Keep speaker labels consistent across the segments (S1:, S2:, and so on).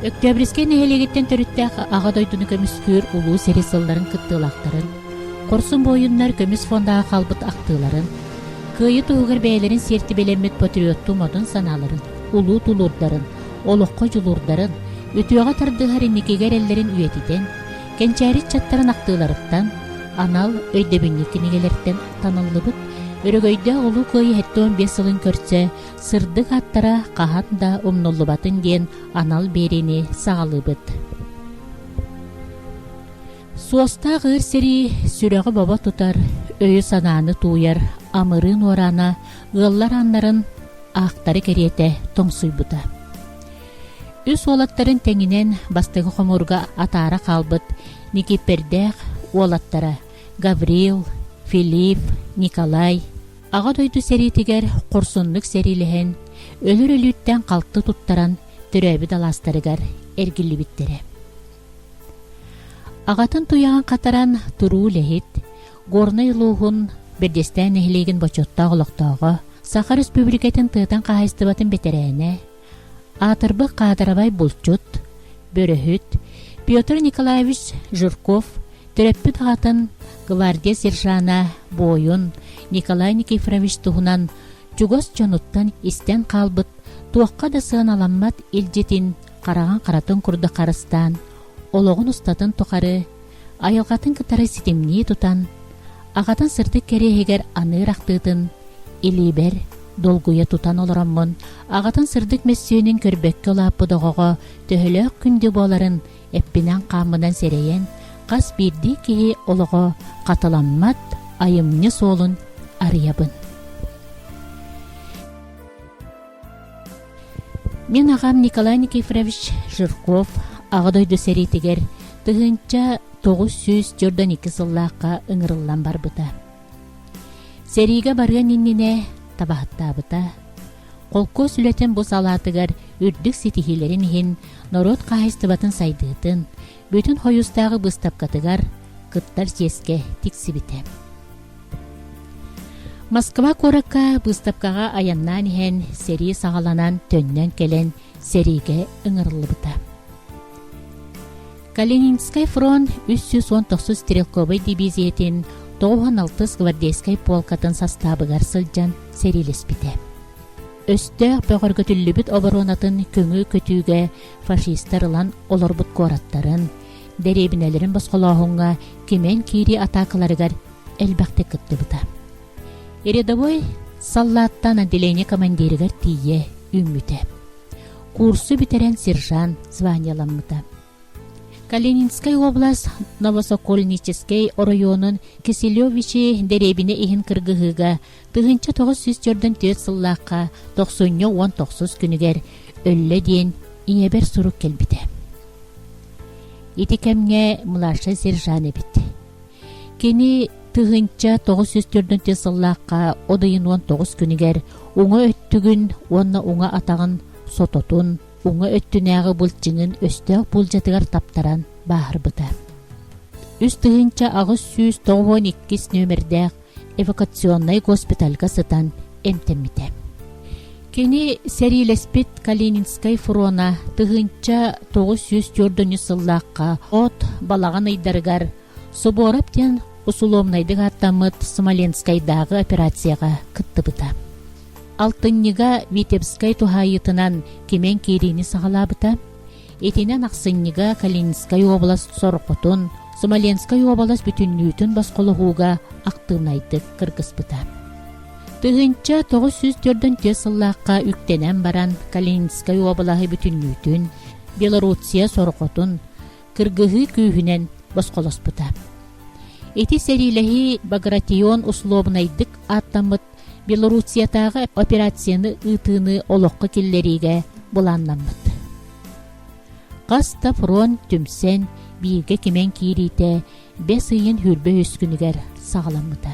S1: Өктөөбүрүскэй нэһилиэгиттэн төрүттээх Аҕа дойдуну көмүскүүр улуу сэрии сылларын кыттыылаахтарын, хорсун буойуннар көмүс фондаҕа хаалбыт ахтыыларын, Кыайыы туһугар бэйэлэрин сиэртибэлэммит патриоттуу модун санааларын, улуу тулуурдарын, олоххо дьулуурдарын, үтүөҕэ тардыһар инникигэ эрэллэрин үйэтитэн, кэнчээри ыччаттарын ахтыыларыттан, анал өйдөбүнньүк кинигэлэртэн таҥыллыбыт Өрөгөйдөөх Улуу Кыайыы 75 сылын көрсө сырдык ааттара хаһан да умнуллубатын диэн анал биэриини саҕалыыбыт. Суостаах ыар сэрии сүрэҕи бобо тутар, өйү-санааны тууйар амырыын уораана ыаллар ааннарын аахтары кэриэтэ тоҥсуйбута. Үс уолаттарын тэҥинэн бастакы хомуурга атаара хаалбыт Никиппэрдээх уолаттара Гаврил, Филипп, Николай Аҕа дойду сэриитигэр хорсуннук сэриилэһэн, өлөр өлүүттэн халты туттаран төрөөбүт алаастарыгар эргиллибиттэрэ. Аҕатын туйаҕын хатаран туруу үлэһит, Горнай улууһун Бэрдиэстээн нэһилиэгин бочуоттаах олохтооҕо, Саха Республикатын тыатын хаһаайыстыбатын бэтэрээнэ, аатырбыт каадырабай булчут, бөрөһүт Петр Николаевич Жирков төрөппүт аҕатын гвардия сержана буойун Николай Никифорович туһунан чугас дьонуттан истэн хаалбыт туохха да сыаналаммат илдьитин хараҕын харатын курдук харыстаан, олоҕун устатын тухары айылҕатын кытары ситимнии тутан, аҕатын сырдык кэриэһигэр аныыр ахтыытын илиибэр долгуйа тутан олороммун, аҕатын сырдык мөссүөнүн көрбөккө улааппыт оҕоҕо төһөлөөх күндү буоларын эппинэн-хааммынан сэрэйэн, хас биирдии киһи олоҕо хатыламмат айымньы суолун арыйабын. Мин аҕам Николай Никифорович Жирков Аҕа дойду сэриитигэр 1942 сыллаахха ыҥырыллан барбыта. Сэриигэ барыан иннинэ табаһыттаабыта. Холкуос үлэтин бу салаатыгар үрдүк ситиһиилэрин иһин норуот хаһаайыстыбатын сайдыытын бүтүн Хойуустааҕы быыстапкатыгар кыттар чиэскэ тиксибитэ. Москва куоракка быыстапкаҕа айаннаан иһэн сэрии саҕаланан төннөн кэлэн сэриигэ ыҥырыллыбыта. Калининскай фронт 319 стрелковай дивизиятин 96 гвардейскай полкатын састаабыгар сылдьан сэриилэспитэ. Өстөөх бөҕөргөтүллүбүт оборонатын көҥү көтүүгэ фашистар ылан олорбут куораттарын, дэриэбинэлэрин босхолооһуҥҥа кимэн киирии атаакаларыгар элбэхтик кыттыбыта. Рядовой саллааттан отделение командирыгар тиийэ үүммүтэ. Курсу бүтэрэн сержант званиеламмыта. Калининскай область Новосокольническэй оройуонун Киселевичи дэриэбинэ иһин кыргыһыыга 1944 сыллаахха тохсунньу 19 күнүгэр өллө диэн ийэбэр сурук кэлбитэ. Ити кэмҥэ младшай сержант эбит. Кини 1944 сыллаахха от ыйын 19 күнүгэр уҥа өттүгүн уонна уҥа атаҕын сототун уҥа өттүнээҕи былчыҥын өстөөх буулдьатыгар таптаран бааһырбыта. 3892 нүөмэрдээх эвакуационнай госпитальга сытан эмтэммитэ. Кини сэриилэспит Калининскай фрона 1944 сыллаахха от балаҕан ыйдарыгар Суборов диэн усулуобунайдык ааттаммыт Смоленскайдааҕы операцияҕа кыттыбыта. Алтынньыга Витебскай туһаайыытынан кимэн киириини саҕалаабыта. Итинэн ахсынньыга Калининскай уобалас сорҕотун, Смоленскай уобалас бүтүннүүтүн босхолоһууга актыыбынайдык кыргыспыта. 1944 сыллаахха үктэнэн баран Калининскай уобалаһы бүтүннүүтүн, Белоруссия сорҕотун кыргыһыы күүһүнэн босхолоспута. Ити сэриилэһии Багратион услуобунайдык ааттаммыт Белоруссиятааҕы операцияны ыытыыны олоххо киллэриигэ былааннаммыт. Хас да фронт түмсэн бииргэ кимэн киириитэ бэс ыйын 23 күнүгэр саҕаламмыта.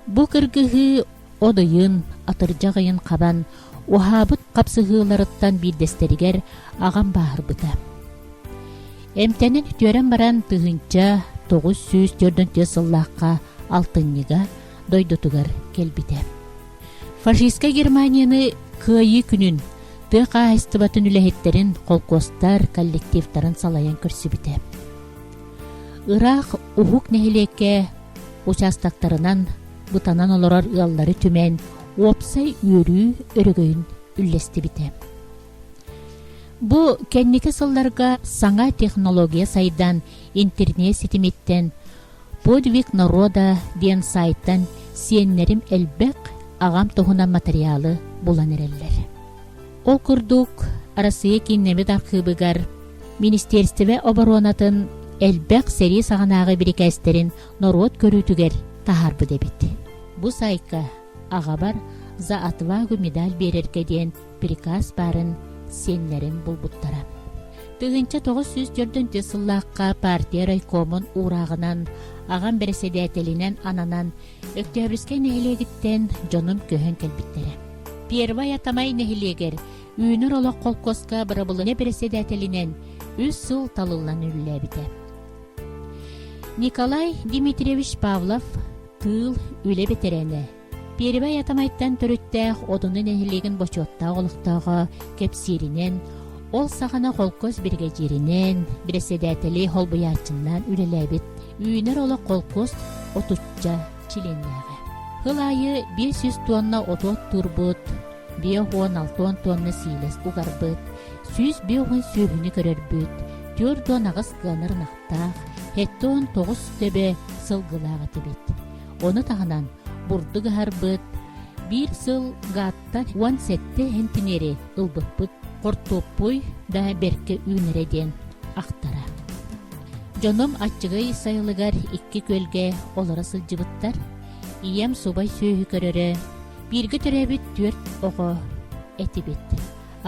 S1: Бу кыргыһыы от ыйын, атырдьах ыйын хабан уһаабыт хапсыһыыларыттан биирдэстэригэр аҕам бааһырбыта. Эмтэнэн үтүөрэн баран 1944 сыллаахха алтынньыга дойдутугар кэлбитэ. Фашистскай Германияны Кыайыы күнүн. тыа хаһаайыстыбатын үлэһиттэрин, холкуостар коллективтарын салайан көрсүбүтэ. Ыраах уһук нэһилиэккэ учаастактарынан бытанан олорор ыаллары түмэн, уопсай үөрүү өрөгөйүн үллэстибитэ. Бу кэнники сылларга саҥа технология сайдан, интернет ситимиттэн «Подвиг народа» диэн сайтан сиэннэрим элбэх аҕам туһунан матырыйаалы булан эрэллэр. Ол курдук, Арассыыйа кииннэммит архыыбыгар Министиэристибэ оборуонатын элбэх сэрии саҕанааҕы бирикээстэрин норуот көрүүтүгэр таһаарбыт эбит. Бу сайтка аҕабар «За отвагу» медаль биэрэргэ диэн приказ баарын сиэннэрим булбуттара. 1904 сыллаахха партия райкомун уурааҕынан аҕам бэрэссэдээтэлинэн ананан Өктөөбүрүскэй нэһилиэгиттэн дьонум көһөн кэлбиттэрэ. Первай Атамай нэһилиэгэр Үүнэр олох холкуоска бырабылыанньа бэрэссэдээтэлинэн үс сыл талыллан үлэлээбитэ. Николай Дмитриевич Павлов тыыл, үлэ бэтэрээнэ, Первай Атамайтан төрүттээх Одуну нэһилиэгин бочуоттаах олохтооҕо кэпсииринэн, ол саҕана холкуос биригэдьииринэн, бэрэссэдээтэли холбуйааччынан үлэлээбит Үүнэр олох холкуос отучча чилиэннээҕэ. Сыл аайы 500 туонна оту оттуурбут, 56 туонна сиилэс угарбыт, 150 сүөһүнү көрөрбүт, 48 кыанар ынахтаах, 79 төбө сылгылаах этибит. Ону таһынан бурдук аһарбыт, биир сыл гааттан 17 сэнтиниэри ылбыппыт, хортуоппуй да бэркэ үүнэрэ диэн ахтара. Дьонум аччыгый сайылыгар икки күөлгэ олоро сылдьыбыттар. Ийэм субай сүөһү көрөрө, бииргэ төрөөбүт түөрт оҕо этибит.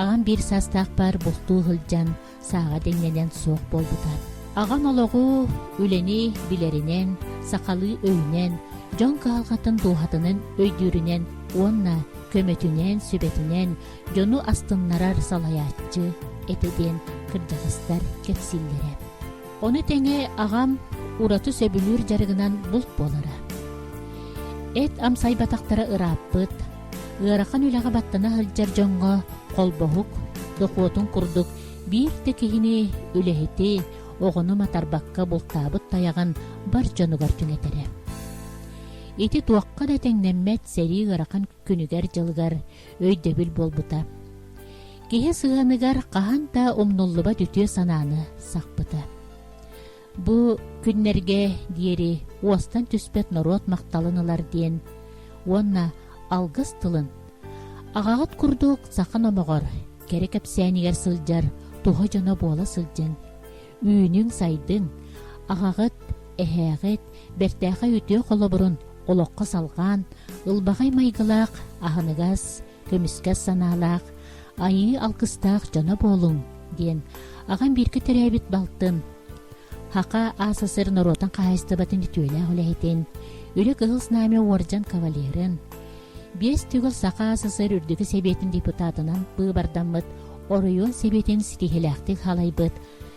S1: Аҕам биир саастаахпар бултуу сылдьан сааҕа дэҥнэнэн суох буолбута. Аҕам олоҕу, үлэни билэринэн, сахалыы өйүнэн, дьон кыһалҕатын дууһатынан өйдүүрүнэн уонна көмөтүнэн, сүбэтинэн дьону астыннарар салайааччы этэ диэн кырдьаҕастар кэпсииллэрэ. Ону тэҥэ аҕам ураты сөбүлүүр дьарыгынан булт буолара. Эт амсайбатахтара ырааппыт, ыарахан үлэҕэ баттана сылдьар дьоҥҥо холбоһук, дохуотун курдук биир да киһини, үлэһити, оҕону матарбакка бултаабыт тайаҕын бар дьонугар түҥэтэрэ. Ити туохха да тэҥнэммэт сэрии ыарахан күнүгэр-дьылыгар өйдөбүл буолбута. Киһи сыһыаныгар хаһан да умнуллубат үтүө санааны сахпыта. Бу күннэргэ диэри уостан түспэт норуот махталын ылар диэн уонна алгыс тылын аҕаҕыт курдук саха номоҕор кэрэ кэпсээнигэр сылдьар туһа дьоно буола сылдьыҥ, үүнүҥ-сайдыҥ, аҕаҕыт, эһээҕит бэртээхэй үтүө холобурун олоххо салҕаан, ылбаҕай майгылаах, аһыныгас, көмүскэс санаалаах, айыы алгыстаах дьоно буолуҥ диэн аҕам бииргэ төрөөбүт балтын Хака АССР норуотун хаһаайыстыбатын үтүөлээх үлэһитин, Үлэ Кыһыл Знамя уордьан кавалерын, биэс төгүл Саха АССР Үрдүкү Сэбиэтин депутатынан быыбардаммыт оройуон Сэбиэтин ситиһиилээхтик салайбыт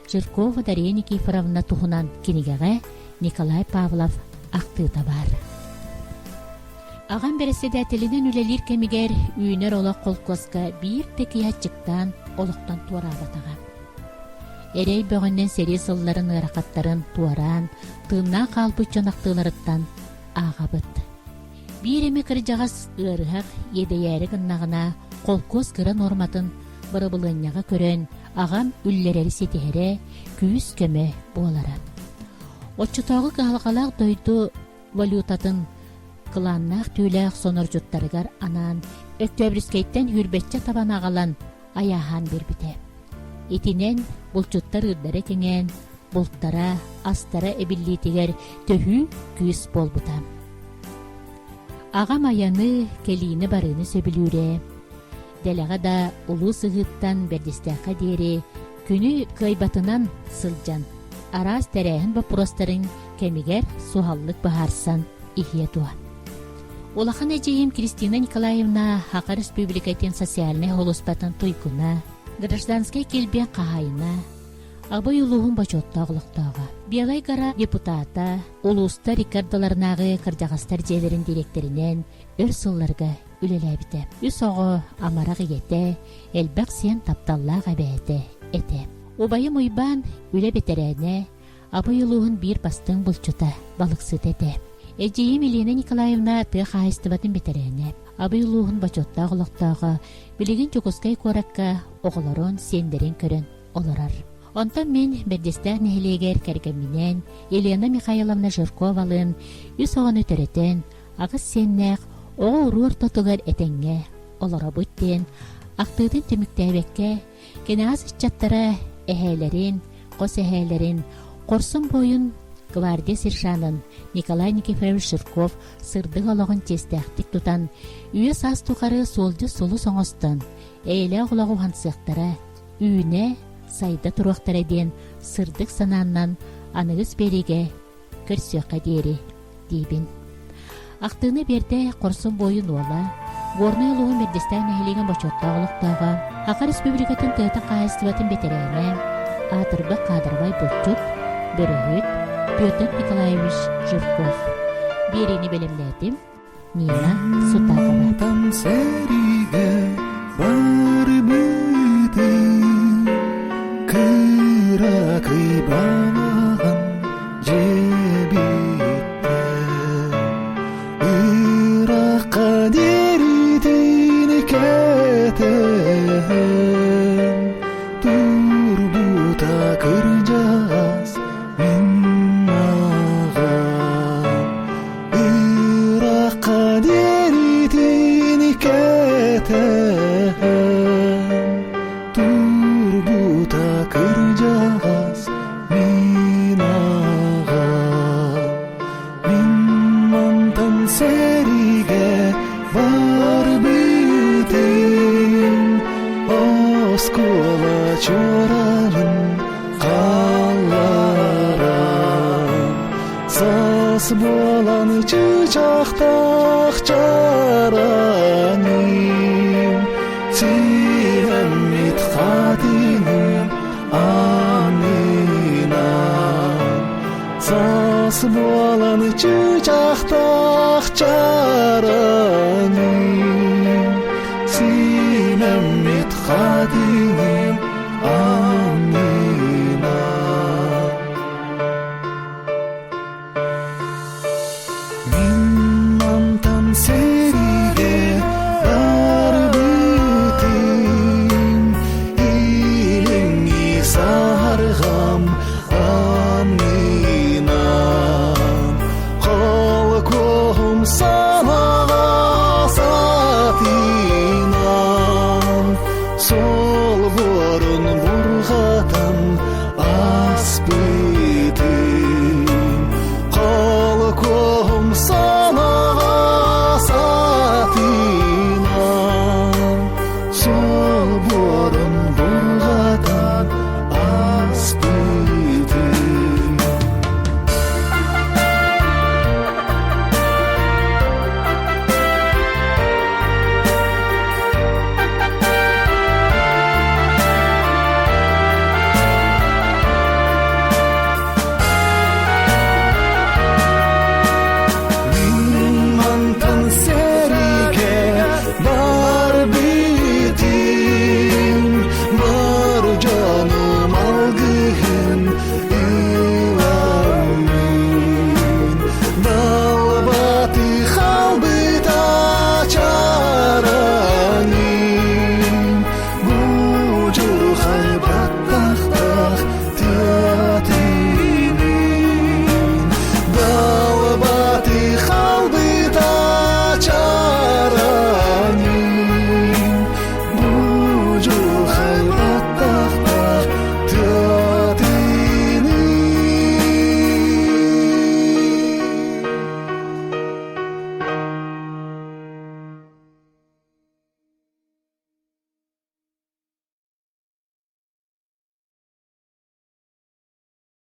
S1: Жиркова Дария Никифоровна туһунан кинигэҕэ Николай Павлов ахтыыта баар. Аҕам бэрэссэдээтэлинэн үлэлиир кэмигэр Үүнэр олох холкуоска биир да киһи аччыктаан олохтон туораабатаҕа. Эрэй бөҕөннөн сэрии сылларын ыарахаттарын туораан, тыыннаах хаалбыт дьон ахтыыларыттан ааҕабыт. Биир эмэ кырдьаҕас ыарыһах иэдэйээри гыннаҕына, холкуос кыра нуорматын бырабылыанньаҕа көрөн, аҕам үллэрэри ситиһэрэ, күүс-көмө буолара. Оччотооҕу кыһалҕалаах дойду валютатын кылааннаах түүлээх сонордьуттарыгар анаан Өктөөбүрүскэйтэн сүүрбэччэ табан аҕалан айааһаан биэрбитэ. Итинэн булчуттар ыырдара кэҥээн, бултара, астара эбиллиитигэр төһүү күүс буолбута. Аҕам айаны, кэлиини-барыыны сөбүлүүрэ. Дэлэҕэ да улуу сыһыыттан Бэрдистээххэ диэри күнү кыайбатынан сылдьан, араас тэрээһин боппуруостарын кэмигэр суһаллык быһаарсан иһиэ дуо. Улахан эдьиийим Кристина Николаевна Саха Республикатын социальнай сулууспатын туйгуна, гражданскай килбиэн хаһаайына, Абый улууһун бочуоттаах олохтооҕо, Белай гора депутата, улуустар икки ардыларынааҕы кырдьаҕастар дьиэлэрин дириэктэринэн өр сылларга. үлэлээбитэ. Үс оҕо амарах ийэтэ, элбэх сиэн тапталлаах эбээтэ этэ. Убайым Уйбаан үлэ бэтэрээнэ, Абый улууһун биир бастыҥ булчута, балыксыта этэ. Эдьиийим Елена Николаевна тыа хаһаайыстыбатын бэтэрээнэ, Абый улууһун бочуоттаах олохтооҕо, билигин Дьокуускай куоракка оҕолорун, сиэннэрин көрөн олорор. Онтон мин Бэрдьэстээх нэһилиэгэр кэргэмминээн Елена Михайловна Жирковалыын үс оҕону төрөтөн, аҕыс сиэннээх оҕо-уруу ортотугар этэҥҥэ олоробут диэн ахтыытын түмүктээбэккэ, кэнэҕэс ыччаттара эһээлэрин, хос эһээлэрин, хорсун буойун гвардия сержанын Николай Никифорович Жирков сырдык олоҕун чиэстээхтик тутан, үйэ-саас тухары суолдьут сулус оҥостон, эйэлээх олоҕу уһансыахтара, үүнэ, сайда туруохтара диэн сырдык санааннан аныгыс биэриигэ көрсүөххэ диэри диибин. Ахтыыны биэрдэ хорсун буойун уола, Горнай улууһун Бэрдистээх нэһилиэгин бочуоттаах олохтооҕо, Саха Республикатын тыатын хаһаайыстыбатын бэтэрээнэ, аатырбыт кадровай булчут, бөрөһүт Петр Николаевич Жирков. Биэриини бэлэмнээтим Нина Сутакова.
S2: Сэриигэ барбытым, кыракый балаҕан дьиэбиттэн Ырахха диэритин кэтэһэн, турбута кырдьаҕас мин аҕам. Ырахха диэритин кэтэһэн, турбута кырдьаҕас мин аҕам. Мин мантан сэриигэ барбытым, оскуола чуораанын хаалларан, саас буолан чыычаахтаах чараным, сирэммит хатыҥым аннынан Саас буолан чыычаахтаах чараным.